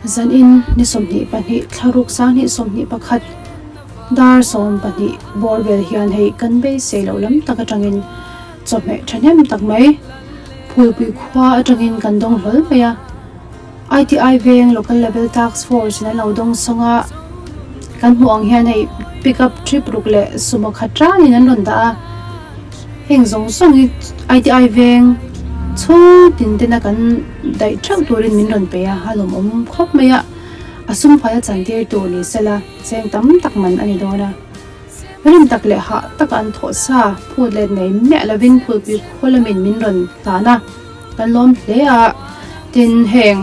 Zanin ni 22 thlaruk sanghnih 21 dar 12 bawr vel hian hei kan beisei loh lam tak atangin chawhmeh thahnem tak mai Phulpui khua atangin kan dawng hlawl mai a. ITI veng Local Level Task Force in an lo dawng sawng a, kan hmuh ang hian hei pick up trip ruk leh sumo khat rangin an rawn dah a, heng zawng zawng hi ITI veng chhung tin tena kan daih theuh turin min rawn pe a, a lawmawm khawp mai a, a sum fai a chantir tur ni sela cheng tam tak man a ni dawn a, rim tak leh hah taka an thawh sa phut let nei miah lovin phulpui khaw lamin min rawn hlan a. Kan lawm hle a, tin heng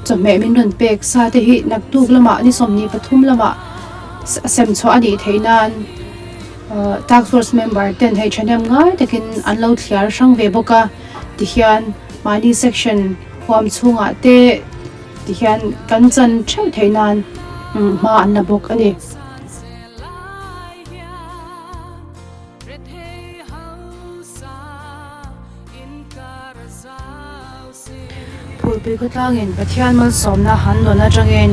chawhmeh min rawn pek sa te hi naktuk lamah ni 23 lamah sem chhuah a nih theih nan task force member ten hei thahnem ngai takin an lo thliar hrang ve bawk a, tihian mahni section huam chhungah te tihian kan chan theuh theih nan hma an la bawk a ni. Phulpui khawtlangin Pathian malsawmna han dawn atangin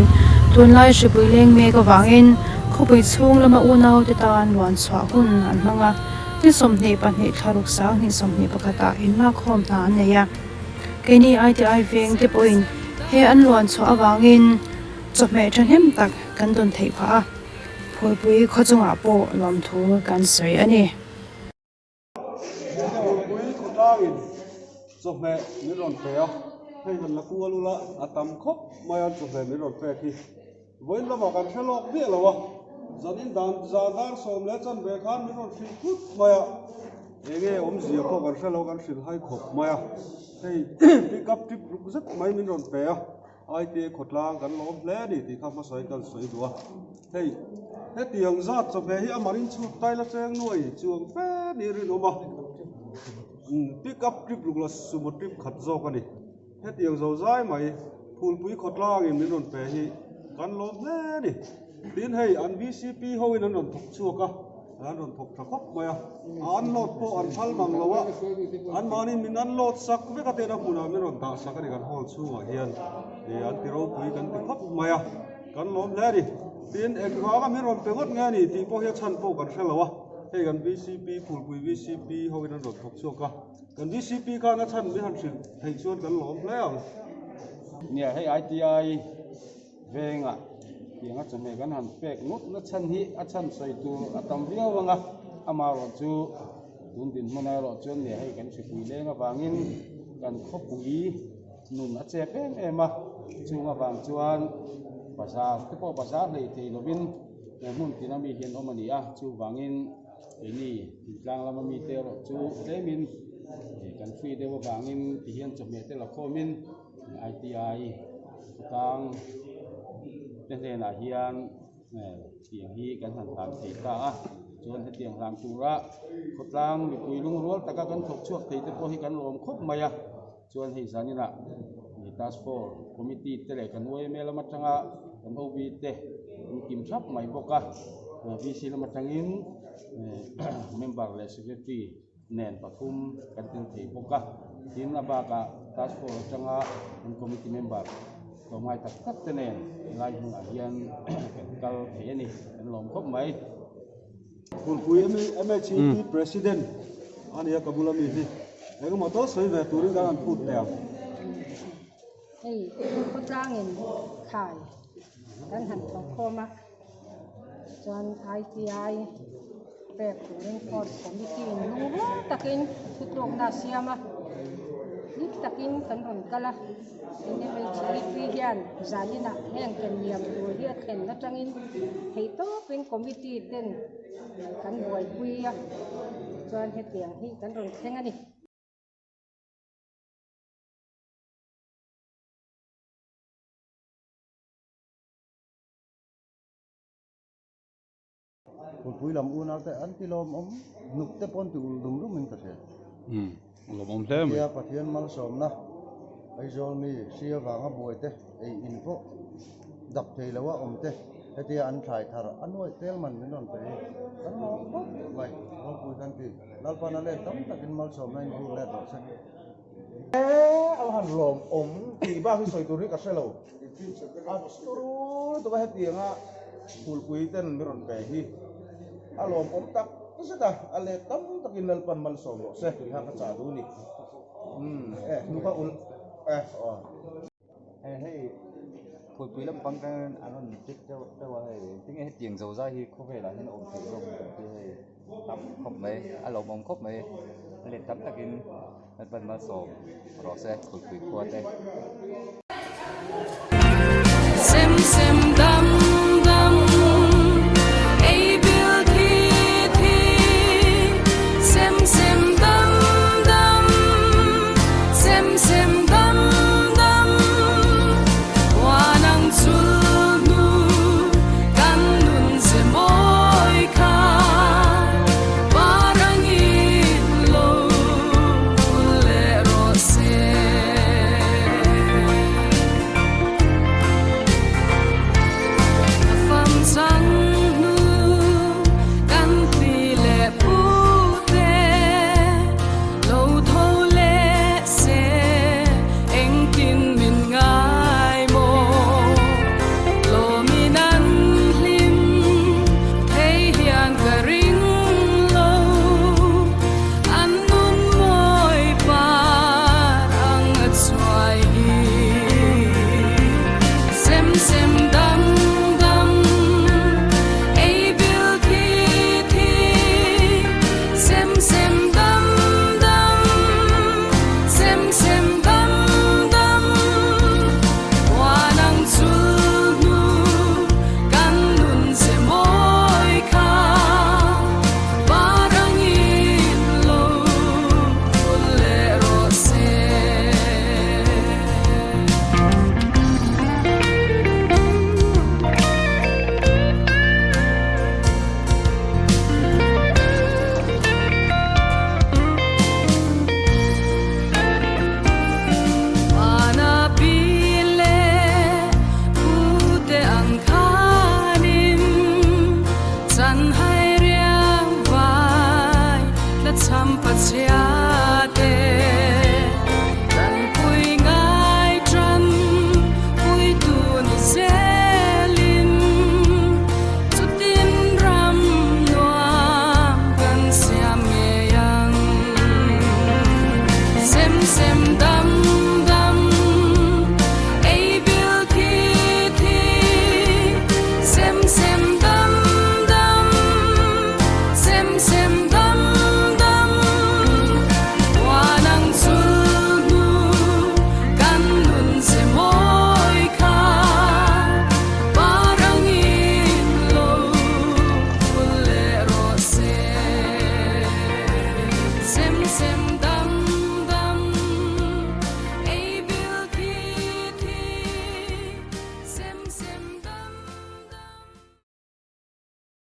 tunlai hripui leng mek avangin khawpui chhung lama unaute tan luan chhuah hun an hmang a, ni 22 thlaruk sanghnih 21 ah inlakkhawm hna an nei a. Keini ITI veng te pawhin he an luan chhuah avangin chawhmeh thahnem tak kan dawn theih phah a, Phulpui khaw chungah pawh lawmthu kan sawi a ni. Phulpui khawtlangin chawhmeh min rawn pe a, hei han la kual ula a tam khawp mai a chawhmeh min rawn pek hi. Vawiin lamah kan hre lawk miah lo a, zanin dan zan dar sawm leh chanve khan min rawn hrilh thut mai a, enge awmzia pawh kan hre lo kan hrilh hai khawp mai a, hei pick up trip ruk zet mai min rawn pe a. Aite khawtlang kan lawm hle a ni tih kha hmasawi kan sawi duh a, hei hetiang zat chawhmeh hi a marin chhut taila cheng nuai chuang fe ni rinawm a, pick up trip ruk la sumo trip khat zawk a ni, hetiang zo zai mai Phulpui khawtlangin min rawn pe hi kan lawm hle a ni, tin hei an VCP hoin an rawn thawk chhuak a. An rawn thawk tha khawp mai a, a unload pawh an phal mang lo a, anmahni min unload sak vek a tena hmunah min rawn dah sak a ni kan hall chhungah hian ih an ti ropui kan ti khawp mai a, kan lawm hle a ni. Tin, engvanga min rawn pe ngawt nge a ni tih pawh hi a chhan pawh kan hre lo a, hei kan VCP Phulpui VCP hoin an rawn thawk chhuak a, kan VCP khan a chhan min han hrilh theih chuan kan lawm hle ang. Nia hei ITI. Vengah tianga chawhmeh kan han pek ngawt na chhan hi a chhan sawi tur a tam viau ang a, amaherawh chu tun dinhmun erawh chuan nia hei kan hripui leng avangin kan khawpui nun a chep em em a, chung avang chuan bazar te pawh bazar hlei thei lovin he hmun tina mi hi an awm a ni a, chuvangin keini thingtlang lama mite erawh chu tlemin kan free deuh avangin tihian chawhmeh te la khawmin. ITI khawtlang te hnenah hian tiang hi kan han hlan thei ta a chuan hetiang hlan tura khawtlang mipui lungrual taka kan thawk chhuak thei te pawh hi kan lawm khawp mai a chuan hei zaninah task force committee te leh kan yma lam atanga kan OB te an kim thap mai bawk a VC lam atangin member leh secretary. nen pathum kan tel thei bawk a, tin a bakah task force atanga kan committee member tlawmngai tak tak te nen helai hmunah hian kan kal thei a ni, kan lawm khawp mai. Phulpui MHEP President a nia ka bula mi hi engemaw tawh sawi ve turin kan han phut teh ang. Hei khawtlangin thlai kan han thawkkhawm a. Chuan ITI pek turin force committee in lungrual takin thutlukna a siam a, hlim takin kan rawn kal a, tin MHIP hian zaninah heng ken liam tur hi a thlen atangin theihtawpin committee ten kan buaipui a, tichuan hetiang hi kan rawn thleng a ni. Phulpui lam unau te an ti lawmawm hnuk te pawh an ti ulh rum rum in ka hria. Umm lawmawm hle mai. Tia Pathian malsawmna Aizawl mi hri avanga buai te ei in pawh dap thei lo a awm te hetia an thlai thar a nuaih tel man min rawn pe hi kan lawm khawp mai ropui kan ti Lalpan a let tam takin malsawmna in vur let rawh se. van lawmawm tih bak hi sawi tur hi ka hre lo. A turu lutuk a hetianga phulpui ten min rawn pe hi a lawmawm tak zet a, a let tam takin Lalpan malsawm rawh se tih kha ka chah duh a ni. Umm e hnuk a ulh e aw. Hei phulpui lampang khan an rawn dik deuh deuh a hei tinge hetiang zo zai hi khawvelah hian a awm theih zawk ang tih hei tam khawp mai a lawmawm khawp mai a let tam takin Lalpan malsawm rawh se phulpui khua te. Sem sem.